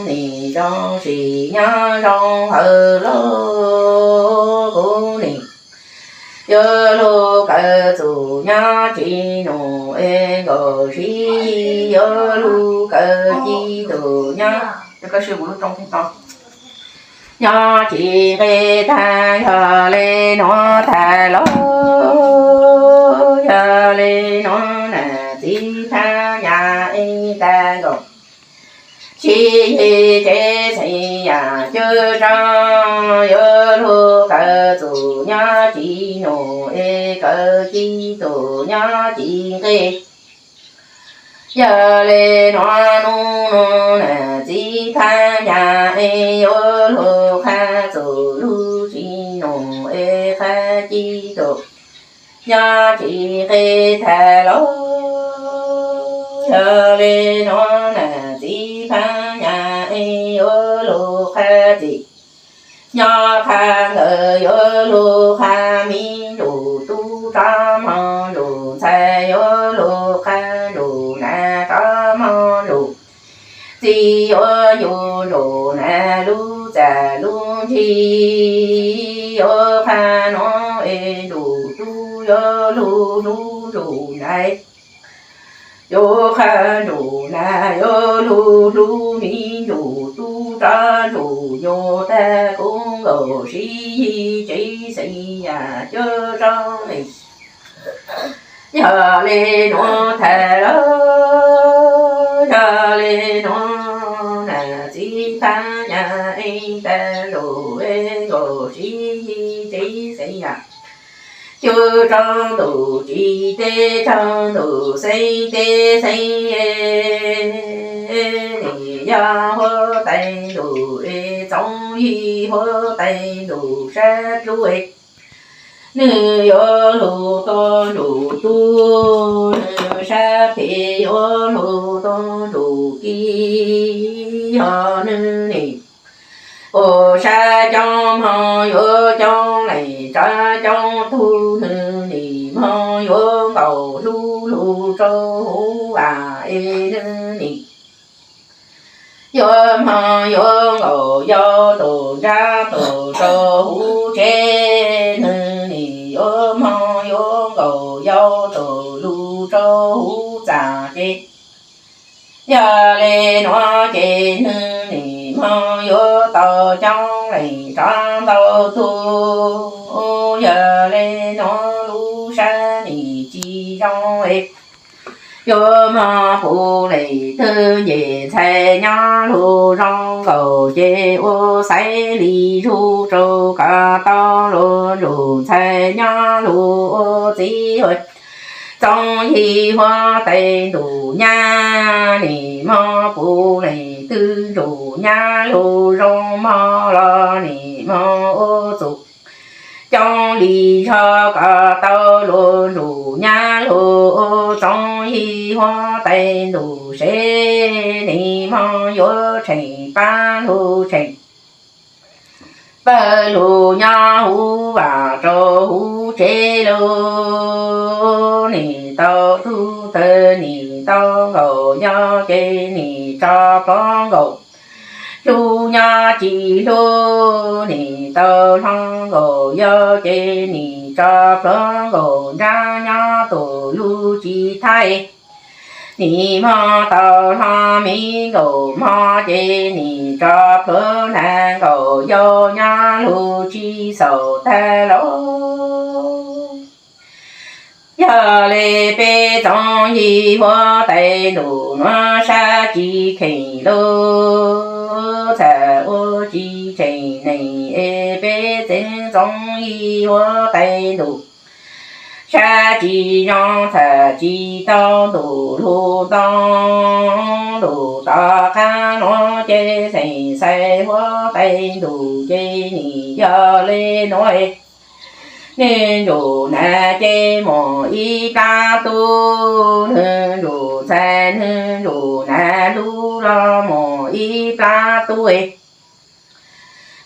nim zoo sim nyob zoo hawm lauj, kuv nim yuav luag kawm txuj nyob tsis num es nkaum sib yuav luag kawm ci tus nyob nyob tsis nqe tag. Yog li nuav tag lauj, yog li nuav nam txiv phab nyas es tag nkaum sib yig tsev xeeb yam cwj tsoog yuav luag kawm txuj nyob tsis num es kawm ci tus nyob tsis nqe. Yog li nuav nub nua nam txiv phab nyas es yuav luag qha txuj lug tsis num es qha ci tus nyob tsis nqe tag lauj. Yog li nuav nam txiv phab nyas es yuav luag qha txim nyob qha nkawm yuav luag qha miv ntsum tub rov mog ntsum ntxhais yuav luag qha ntsum nas rov mog ntsum txiv yuav ncu ntsum nas lub txaj lub ncig yuav qha nuav es ntsum tub yuav luag hlub ntsum nas yuav qha ntsum nas yuav luag hlub miv ntsum tub rov ntsum nyuj tag kub nkaus sib yig tsev xeeb yam cwj tsoog li. Yog li nuav tag lauj, yog li nuav nam txiv phab nyas es tag ntsum es nkaus sib yig tsev xeeb yam cwj tsoog ntuj tsis teb tsoog ntuj xeeb teb xeeb, nim yog huab tais ntuj es txoov yig huab tais ntuj sab dlub es nwg yuav lug tuaj ntsum tub, nwg sab pem yuav lug tuaj ntsum kis, yog nwg nim ua sab coob hmo yuav coob leej tsav coob tug, nwg nim hmo yuav nkaus lub lug rau huv vam es nwg nim yuav hmo yuav nkaus yau tus nrab tus rau huv tsev, nwg nim yuav hmo yuav nkaus yau tus lug rau huv txaj tsev. Yog li nuav ces nwg nim hmo yuav tau coob leej tsav ntau tug, yog li nuav lub sab nim tsis zoo es yuav hmo puv leej twg nce ntxhais nyob lug zoo nkaus ces ua xaiv li zug rau kom tau lug ntsum ntxhais nyob lug ua txiv ua txoov yig huab tais ntuj nyab, nim hmo puv leej twg ntsum nyab lug zoo hmo los nim hmo ua txuj coob li zog kom tau lug ntsum nyab lug ua txoov yig huab tais ntuj sev, nim hmo yuav tsheej pab lug tsheej pawg lug nyob huv vam rau huv tsev lug, nim tau tug tawg nim tau nkaus yau ces nim tso plhuav nkaus lug nyob tsis hlub, nim tau hlo nkaus yau ces nim tso plhuav nkaus nrab nyob tus lug tsis thaij, nim hmo tau hlo miv nkaus hmo ces nim tso plhuav nas nkaus yau nyob lug tsis xaus tag lauj. Yog li peb txoov yig huab tais ntuj nuav sab tsis kheev lug, txhaj ua tsis tsheej neeg es peb txeev txoov yig huab tais ntuj sab tsis zoo, txhaj tsis tau ntuj lug ntoo ntuj tom qab nuav ces xeem xais huab tais ntuj ces nim yog li nuav. Nwg ntsum nas ces muaj ib plab tub, nwg ntsum ntxhais nwg ntsum nas lub los muaj ib plab tub,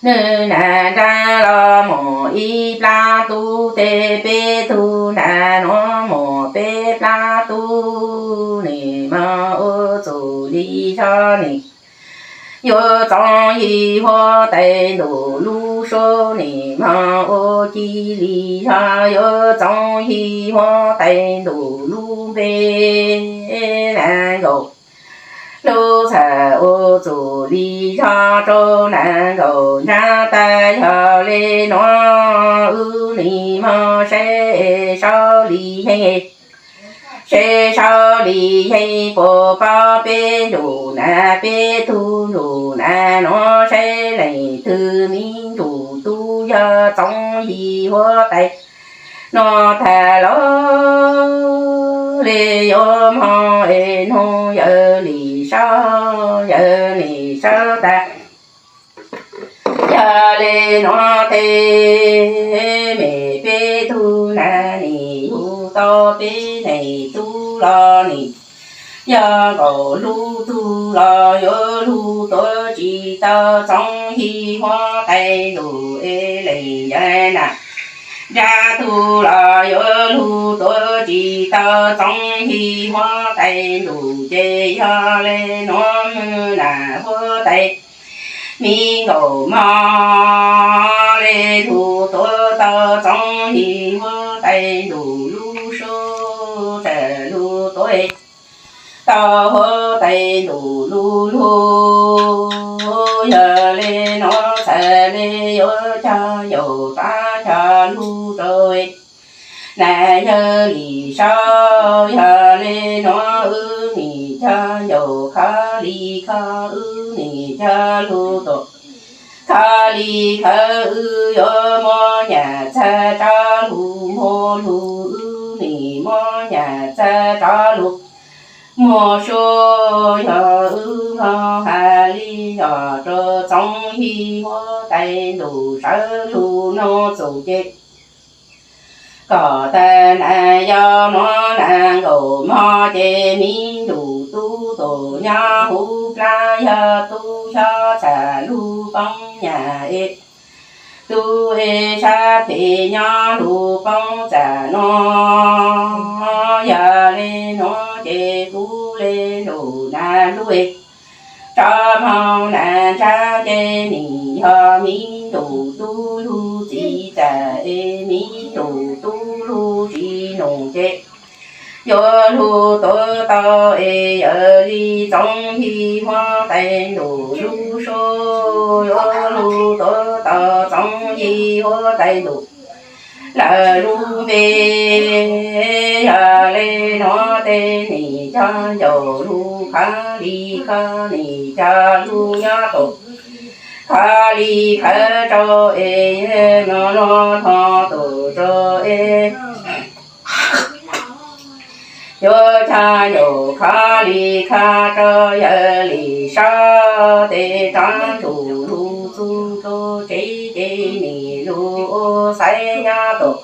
nwg nas nrab los muaj ib plab tub, tej peb tug nas nuav muaj peb plab tub, nim hmo ua txuj li zog nim Yuav txoov yig huab tais ntuj lub suab nim mog ua ci li zog, yuav txoov yig huab tais ntuj lub npe na nkaus. Lub txhais ua txuj li zog rau na nkaus nrab tas yog li nuav, wb nim mog saib sau li yeej, saib sau li yeej puas pab peb ntuj na, peb tug ntuj na nuav, saib leej twg me ntuj tub yog txoov yig huab tais nuav tag los li yuav mog es nug yawg li sau, yawg li sau tas. Yog li nuav tes mej peb tug na nim yug tau peb leej tub los nim yog nkaus lub tug los yuav lug tuav tsis tau txoov yig huab tais ntuj es leej yawg na. Nrab tug los yuav lug tuav tsis tau txoov yig huab tais ntuj ces yog li nuav na huab tais mi nkaus mog li lug tuav tau txoov yig huab tais ntuj lub suab tas lug tuav tau huab tais ntuj lub lug. Yog li nuav txhais li yuav cog ncaus rov cog lug rau na yawg li sau. Yog li nuav wb nim cog ncaus khov li khov, wb nim cog lug tuam khov li khov, wb yuav muab nyam txag rov lug muag lug, wb nim muab nyam txag rov lug muag suab. Yog wb mog has li yog rau txoov yig huab tais ntuj sawv lug nug txuj ces kom tas na yog nuav na nkaus mog ces me ntuj tub tuaj nyob huv plab yog tub xyov txhaj lug poob nyam es tub es sab phem nyob lug poob txaj nuav. Yog li nuav ces kuv le ntuj na lub es rov moog na nrab ces nim yog me ntuj tub lug txiv txaj es me ntuj tub lug tsis nug ces yuav lug tuav tau es yawg li txoov yig huab tais ntuj lub suab, yuav lug tuav tau txoov yig huab tais ntuj lawv lub npe. Yog li nuav tes nim cog ncaus lug khov li khov, nim cog lug nyob tuam khov li khov rau es yawg no lug nyob tuam rau es yuav cog ncaus khov li khov rau yawg li sau tes rov nrug lug txug rau tsev ces nim lug ua xaiv nyob tuam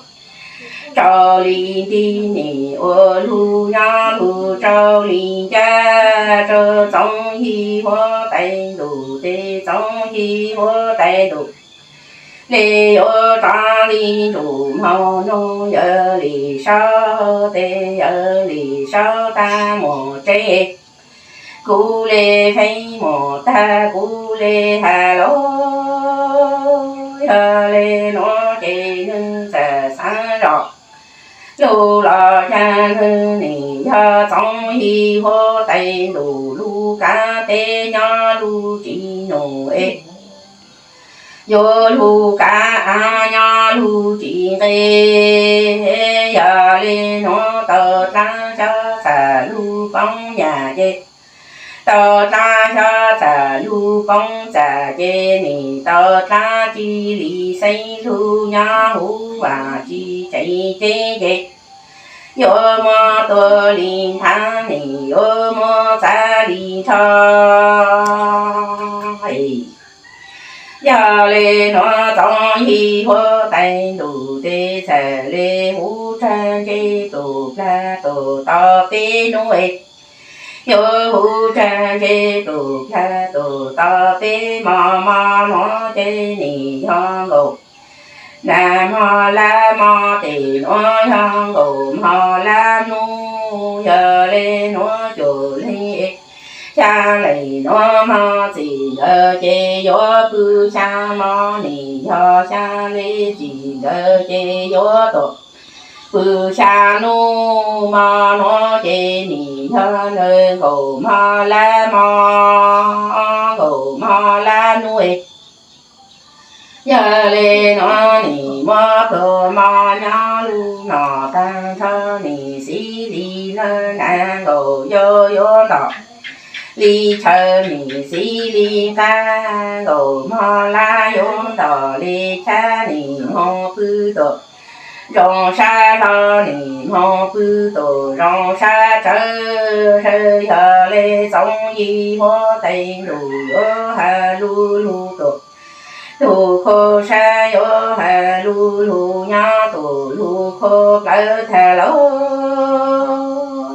rau li nti, nim ua lug nyob lug rau li ncaj rau txoov yig huab tais ntuj tes txoov yig huab tais ntuj li yuav rov li nrug moog nug yawg li sau tes yawg li sau tag mus tsev. Kuv le feeb mus tag kuv le has los, yog le nuav ces nwg txawm xaav zog lug los yog nwg nim yog txoov yig huab tais ntuj lub kav teb nyob lug tsis nug es yuav lug kav av nyob lug tsis nqe. Yog le nuav tau dlaab xyov txaj lug poob nyam ces, tau dlaab xyov txaj lug poob txaj ces nim tau dlaab cia li xeeb lug nyob huv vaaj tsis tseem ceeb ces yuav muab tua li nthav nim yuav muab txav li nrho. Yog le nuav txoov yig huab tais ntuj tes txhaj le huv tsag ntse tus plag tus tau peb nub es, yuav huv tsag ntse tus plag tus tau peb mos mos nuav ces nim yog nkaus nag mog lab mog tes nuav yog nkaus mog lab nub. Yog le nuav cuag leeg es Xya leej nuav mog txij nkawm ces yuav pw xya mog, nim yog xya leej txij nkawm ces yuav tuaj pw xya nub mog, nuav ces nim yog nees nkaum mog lab mog, nkaum mog lab nub. Yog le nuav nim muab pluag mog nyob lub no taag nrho, nim xib li nees nkaum yau yuav ntom li chaw, nim xib li qaab nkaum mog lab yuav ntom li chaw, nim moog pw tuaj zoo sab hlo, nim moog pw tuaj zoo sab tsawv, sawv yog le txoov yig huab tais ntuj yuav has lug lug tuaj lug kho sab, yuav has lug lug nyob tuaj lug kho plawv tag lauj.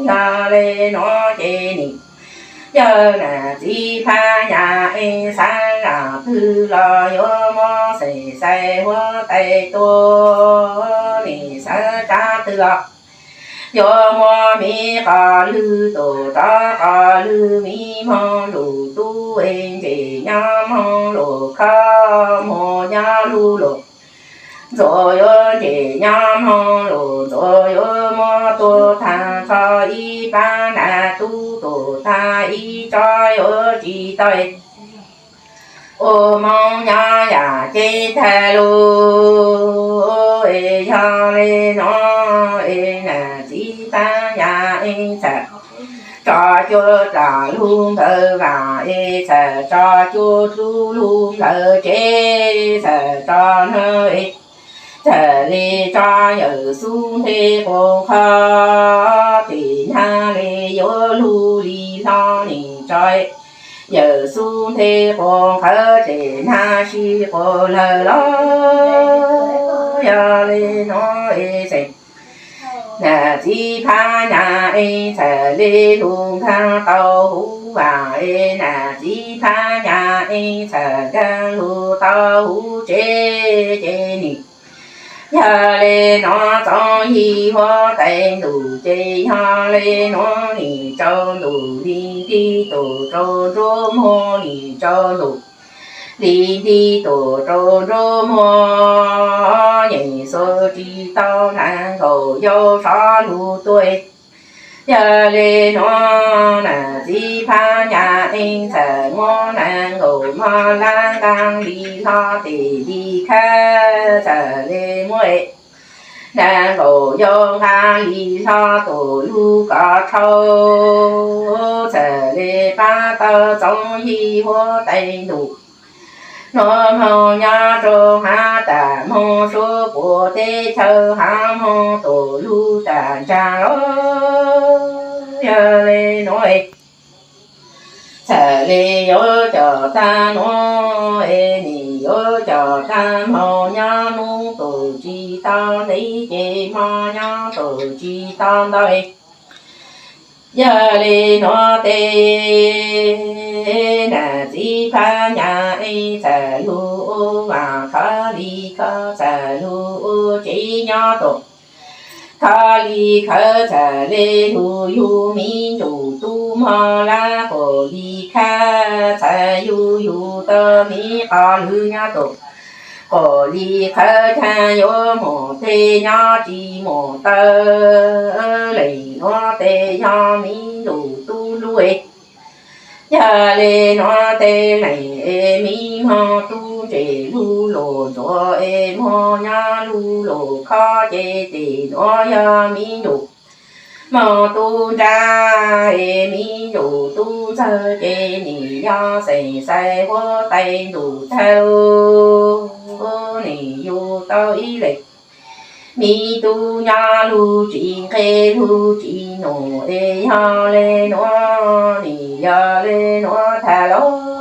Yog le nuav ces nim yog nam txiv phab nyas es xaav zam twg los yuav muab xeem xais huab tais tuaj, nim xaav tsav twg los yuav muab miv qos lwg tuaj rov qos lwg, miv moog lug tub es ntses nyob moog lug khob, moog nyob lug lug ntxuav, yuav ntses nyob moog lug ntxuav, yuav muab tuaj taag nrho ib pab nam tub tuaj taag ib tsob yuav tsis tau. Ua moog nyob yam cev tag lug es yog le nuav es nam txiv phab nyas es txham tso cuag dlaag lug nplawg vaam es txham tso cuag dlub lug nplawg tsev, txham tso nag es txham le tso yawm xub nthe quas qhov, tes nag le yuav lug li hlo nim tso yawm xub nthe quas qhov, tes nag sib quas lawm los. Yog le nuav es xeem nam txiv phab nyas es txham le lug nkaag tau huv vaam es nam txiv phab nyas es txham nkaag lug tau huv tsev, ces nim yog le nuav txoov yig huab tais ntuj, ces yog le nuav nim tsaus ntuj li nti tuaj rau nruab muag, nim tsaus ntuj li nti tuaj rau nruab muag, yeej xuas tsis tau nees nkaum yau sov lug tuaj. Yog le nuav nam txiv phab nyas es txham muab nees nkaum mog lab nqaa li hlo, tes li khab txham le muab nees nkaum yau nqaa li hlo tuaj lug kov rhau, txham le pab tau txoov yig huab tais ntuj. Nuav moog nyob rau haav tas moog suav puag teb chaws, haav moog tuaj lug tas ntsaag los. Yog le nuav txham le yuav coj taag nuav es nim yuav coj taag moog, nyob nub tuaj tsis tau ntev ces hmo nyob tuaj tsis tau ntau. Yog le nuav tes nam txiv phab nyas es txham lug ua vaam, khov li khov txham lug ua tsev nyob tuaj, khov li khov txham le lug yug miv nyuj tub mog lab, quas li khab txham yug yug tau miv qos lwg nyob tuaj, quas li khov txham yuav moog tes nyob tsis moog taw, leej nuav tes yog miv nyuj tub lub. Yog le nuav tes leej es miv moog tub ntses lug lug ntxuav es muag nyob lug lug khob, ces tes nuav yog miv nyuj moog tub nrag es miv nyuj tub ntxawg, ces nim yog xeem xais huab tais ntuj tag lug, nim yug tau ib leeg miv tub nyob lug tsis nqe lug tsis num es yog le nuav, nim yog le nuav tag lug.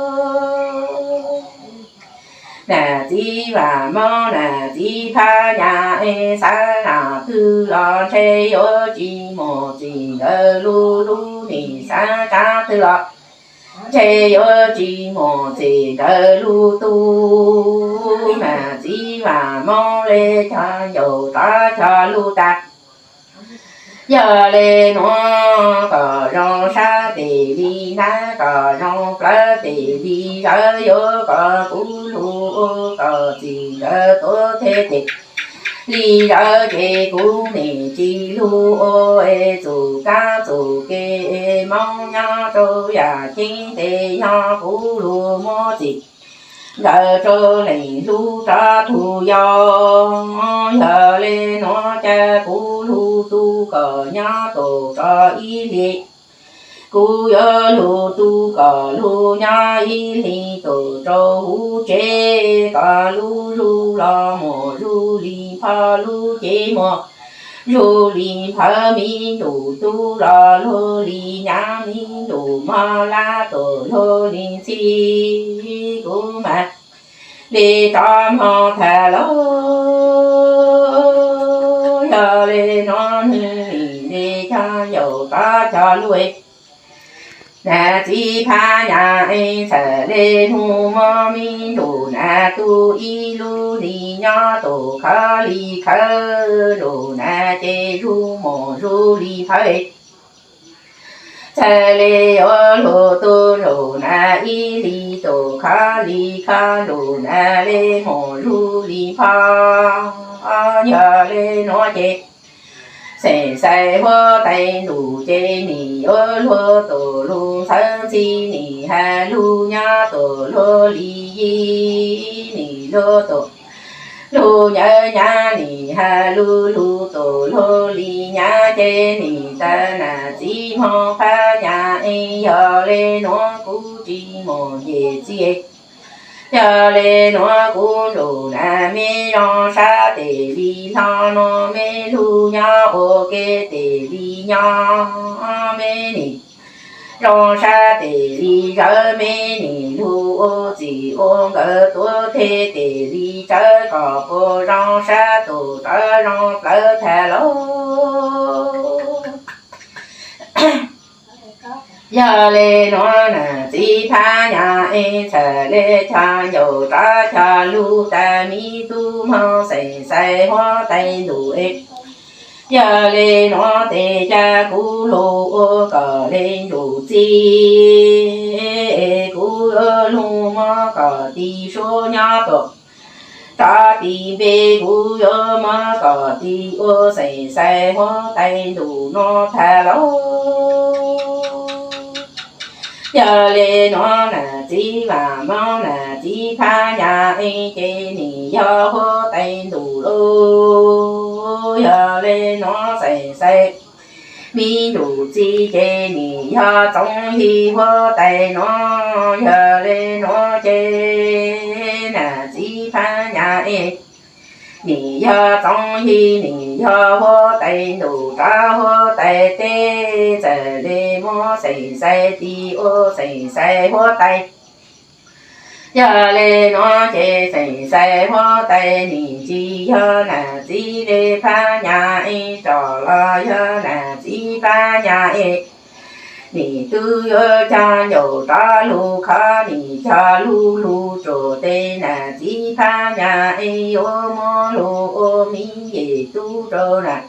Nam txiv vaam mob nam txiv phab nyas es xaav nam twg los ntshe yuav tsis moog txij nkawm lug lug, nim xaav tsav twg los ntshe yuav tsis moog txij nkawm lug tub. Nam txiv vaam mob le cog ncaus rov cog lug tag, Yog le nuav kom zoo sab tes li hnab, kom zoo plawv tes li zawv, yuav kom kuv lug ua kom txim nkawd tuav them tes li zawv, ces kuv nim tsis lug ua es txuj kab txuj ke Moob nyob rau yam ceeb tes yog kuv lug muab txim nkawd rau leej hlub rov tug yau. Yog le nuav cas kuv lug tu kom nyob tau rau ib hlis, kuv yuav lug tu kom lug nyob ib hlis tau rau huv tsev, kom lub zug los muaj zug li nphau, lub cev muaj zug li nphawv, mi ntuj tub los lug li nyav, mi ntuj mog lab tau lug li ntxhi, kuv mam li rov mloog tag lauj. Yog le nuav nwg nim le cog ncaus rov cog lug, nam txiv phab nyas es txham le nug muab mi ntuj nam tu ib lub hlis nyob tau khov li khawv, ntuj nam ces zug muaj zug li nphawv, txham le yuav lug tu ntuj nam ib hlis tau khov li khov, ntuj nam le muaj zug li nphau. Yog le nuav ces xeem xais huab tais ntuj ces nim yuav lug tau lug ntxhawv ntxhi, nim has lug nyob tau lug li yig, nim lug tau lug nyav nyav, nim has lug lug tau lug li nyav, ces nim tas nam txiv hmoob phab nyas es. Yog le nuav kuv tsis muaj nyiaj txiag, yog le nuav kuv ntuj nam, meb zoo sab tes li hlo nuav, meb lug nyob ua ke tes li nyob, meb nim zoo sab tes li zawv, meb nim lug ua txim ua nkawd tuav them tes li tsawv, kom puas zoo sab tug rawv zoo plawv tag lauj. Yog le nuav nam txiv phab nyas es txham le cog ncaus rov cog lug tas, mi tub hmoob xeem xais huab tais ntuj es. Yog le nuav tes cas kuv lug ua kom le ntuj txi, es kuv yuav lug muab kom tis suab nyob tau rov tis npe, kuv yuav muab kom tis ua xeem xais huab tais ntuj nuav tag lauj. Yog le nuav nam txiv vam hmoob, nam txiv phab nyas es ces nim yog huab tais ntuj lauj. Yog le nuav xeem xais mi ntuj txi ces nim yog txoov yig huab tais nuav. Yog le nuav ces nam txiv phab nyas es nim yog txoov yig, nim yog huab tais ntuj rov huab tais teb, txawm le muab xeem xais tis ua xeem xais huab tais. Yog le nuav ces xeem xais huab tais nim tsis yog nam txiv le phab nyas es, rov los yog nam txiv phab nyas es. Nim tub yuav cog ncaus rov lug khov, nim cog lug lug rua tes, nam txiv phab nyas es yuav muab lug ua mi yej tub rau nam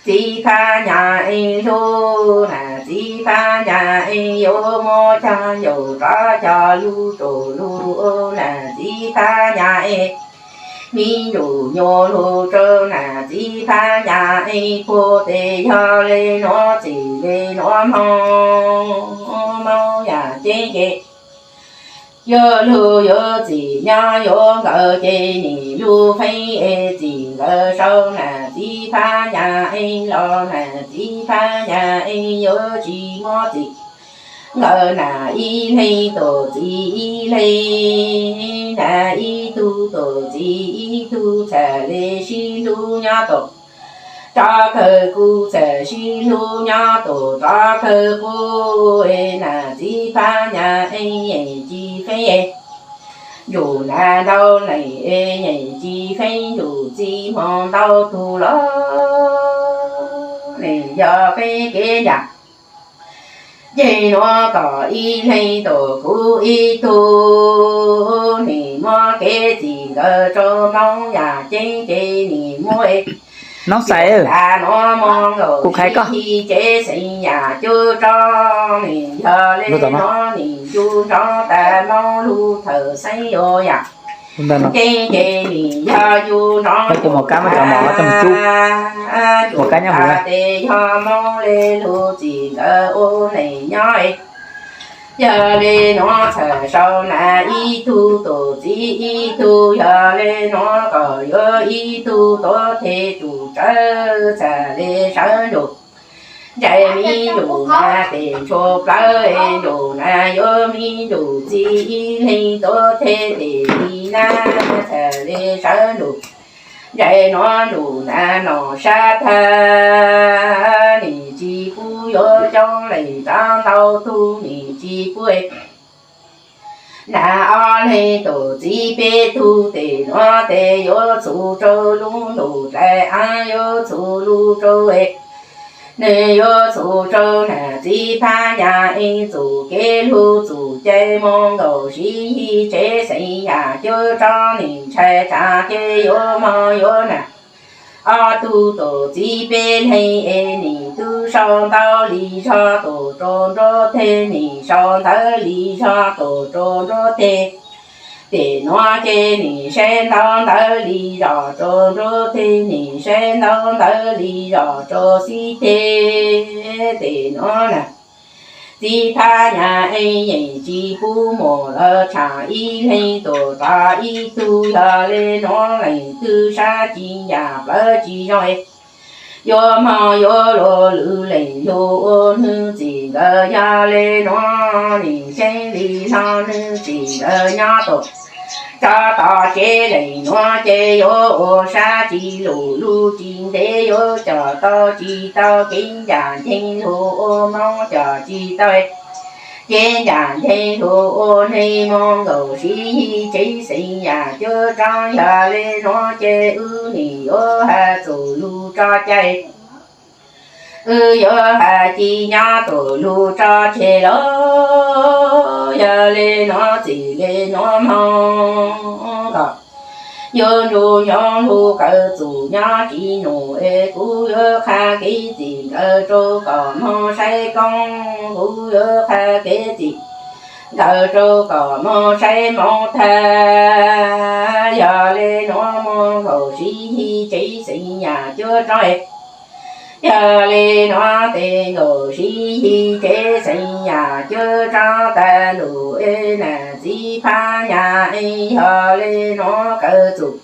txiv phab nyas es lug, nam txiv phab nyas es yuav muab cog ncaus rov cog lug rua lug ua nam txiv phab nyas es. Mi ntuj nyuas lug rau nam txiv phab nyas es puag tes. Yog le nuav txim le nuav hmoo, hmoo yam ceeb ces yuav lug yuav txim nyob yuav nkawd ces nim lug feeb es txim nkawd sau nam txiv phab nyas es los, nam txiv phab nyas es yuav tsis muab txim nkawd nam ib leeg tus txiv ib leeg, nam ib tug tus txiv ib tug, txham le sib hlub nyob tau rov kawg kuv, txham sib hlub nyob tau rov kawg kuv, nam txiv phab nyas es yeej tsis feeb es. Ntuj nam ntau leej es yeej tsis feeb, ntuj txiv hmoo ntau tug los, nws yog feeb kev yam. Ces nuav kom ib leeg tus kuv ib tug, nim muab kev txim nkawd rau Moob yam ceeb ces nim muab es. Nob Xais, kuv qhia koj. Tsev xeeb yam cuab tso, nim yog le nuav nim ncu nrov tas Moob lug thawm xeeb ua yam. Ces ces nim yog ncu nrov tes yog Moob le lug txim nkawd ua neej nyob. Yog le nuav txhawm sau na ib tug tus txiv ib tug, yog le nuav kom yuav ib tug tuav them tus tsawv, txhawm le sawv nrug ntsais me nrug na tes ntshua plawv nrug na yuav me nrug txiv ib leeg tuav them tes li na, txhawm le sawv nrug ntsais nuav nrug na nom sab tag, nim tsis pub yuav coob leej tsav ntau tug, nim tsis pub na ob leeg tus txiv peb tug, tes nuav tes yuav txhum rua lub ntuj dlais aav, yuav txhum lug rua nwg, yuav txhum rua nam txiv phab nyas ev txum kev lug txum cai moog nkaus siv yig tsev xeeb yam cuab tso, nim ntshai tsam ces yuav moog yuav nam ob tug tus txiv peb leeg es nim tub sau ntau li zog tus rua nruab teg, nim sau ntawv li zog tus rua nruab teg. Tes nuav ces nim saib ntau ntawv li zog rua nruab teg, nim saib ntau ntawv li zog rua xib teg. Tes nuav na txiv phab nyas ev yeej tsis pub muaj lawv tshaam ib leeg tus tod ib tug, yog le nuav leej twg sab tsis ncaj plawv tsis zoo yuav moog yuav luag lwm leej lug ua nwg txim nkawd, yog le nuav nim xeeb li hlo nwg txim nkawd nyob tus tso tom tsev leej nuav ces yuav ua sab tsis lug lug tsis ntev, yuav coj tau tsis tau kev ncaj nceeg lug ua Moob, coj tsis tau kev ncaj nceeg lug ua neeg, moog nkaus siv yig tsev xeeb yam cuab tso, yog le nuav ces wb nim yuav has txuj lug tso cai. Wb yuav has ci nyob tus lug tso tseg lauj, yog le nuav txim le nuav moog kom yuav nrug nyob lug kawm txuj nyob tsis num es kuv yuav qha kev txim nkawd rua kom moog saib koob, kuv yuav qha kev txim nkawd rua kom moog saib moov tag. Yog le nuav moog nkaus siv yig tsev xeeb yam cuab tso, yog le nuav tes nkaus siv yig tsev xeeb yam cuab tso tag lug es nam txiv phab nyas ev, yog le nuav kawm txuj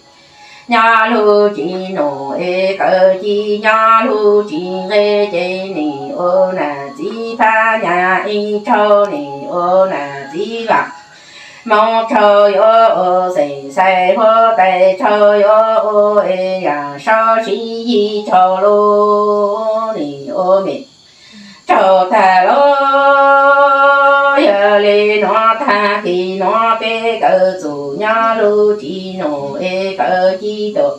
nyob lug tsis num es kawm ci nyob lug tsis nqe, ces nim ua nam txiv phab nyas ev tsaug, nim ua nam txiv vaam moov tsaug, yuav ua xeem xais huab tais tsaug, yuav ua es yam saub siv yig tsaug lug, nim ua mem tsaug tag lauj. Yog le nuav tag kis nuav peb kawm txuj nyob lug tsis num es kawm ci tug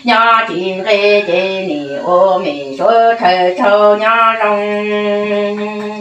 nyob tsis nqe, ces nim ua mem suav tawg tsaug nyob zoo.